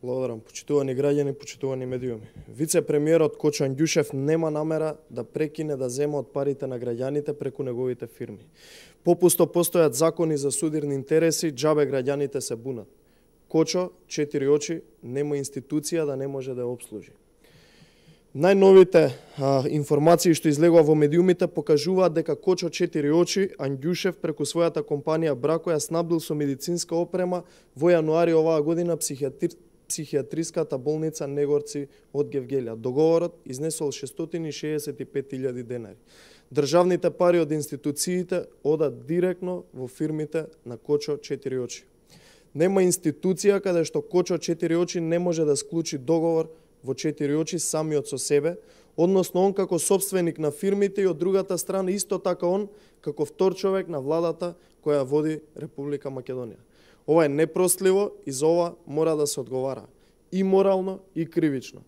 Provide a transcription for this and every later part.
Благодарам, почитувани граѓани, почитувани медиуми. Вице-премиерот Кочо Андјушев нема намера да прекине да зема од парите на граѓаните преку неговите фирми. Попусто постојат закони за судирни интереси, џабе граѓаните се бунат. Кочо, 4 очи, нема институција да не може да ја обслужи. Најновите информации што излегува во медиумите покажуваат дека Кочо 4 очи Андјушев преку својата компанија Брако ја снабдил со медицинска опрема во јануари оваа година психијатриската болница Негорци од Гевгелија. Договорот изнесол 665.000 денари. Државните пари од институциите одат директно во фирмите на Кочо 4 очи. Нема институција каде што Кочо 4 очи не може да склучи договор во 4 очи самиот со себе, односно он како собственик на фирмите и од другата страна исто така он како втор човек на владата која води Република Македонија. Ова е непростливо и за ова мора да се одговара и морално и кривично.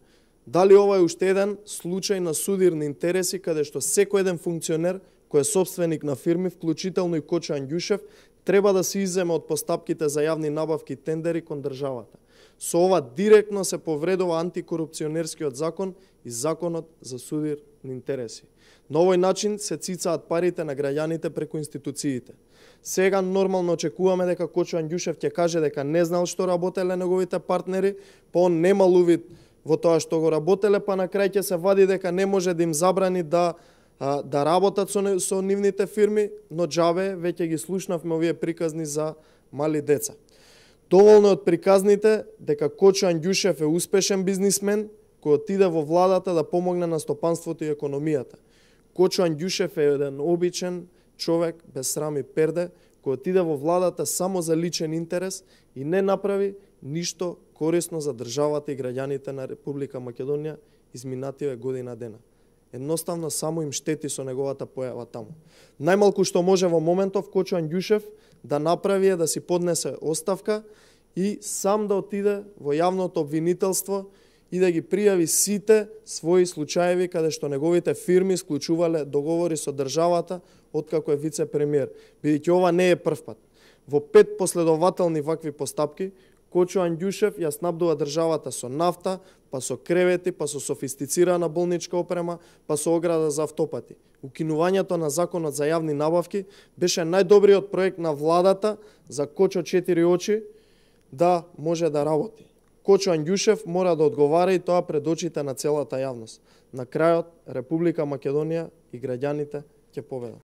Дали ова е уште еден случај на судирни интереси каде што секој еден функционер кој е собственик на фирми, вклучително и Кочо Андјушев, треба да се изземе од постапките за јавни набавки и тендери кон државата. Со ова директно се повредува антикорупционерскиот закон и законот за судирни интереси. На овој начин се цицаат парите на граѓаните преку институциите. Сега нормално очекуваме дека Кочо Андјушев ќе каже дека не знал што работеле неговите партнери, па он немал увид во тоа што го работеле, па на крај ќе се вади дека не може да им забрани да работат со нивните фирми, но џабе веќе ги слушнавме овие приказни за мали деца. Доволно од приказните дека Кочо Андјушев е успешен бизнисмен кој отиде во владата да помогне на стопанството и економијата. Кочо Андјушев е еден обичен човек без срам и перде кој отиде во владата само за личен интерес и не направи ништо корисно за државата и граѓаните на Република Македонија изминативе година дена. Едноставно само им штети со неговата појава таму. Најмалку што може во моментов Кочо Андјушев да направи е да си поднесе оставка и сам да отиде во јавното обвинителство и да ги пријави сите своји случаеви каде што неговите фирми склучувале договори со државата откако е вице-премиер, бидејќи ова не е прв пат. Во 5 последователни вакви постапки Кочо Андјушев ја снабдува државата со нафта, па со кревети, па со софистицирана болничка опрема, па со ограда за автопати. Укинувањето на законот за јавни набавки беше најдобриот проект на владата за Кочо 4 очи да може да работи. Кочо Андјушев мора да одговара и тоа пред очите на целата јавност. На крајот, Република Македонија и граѓаните ќе победат.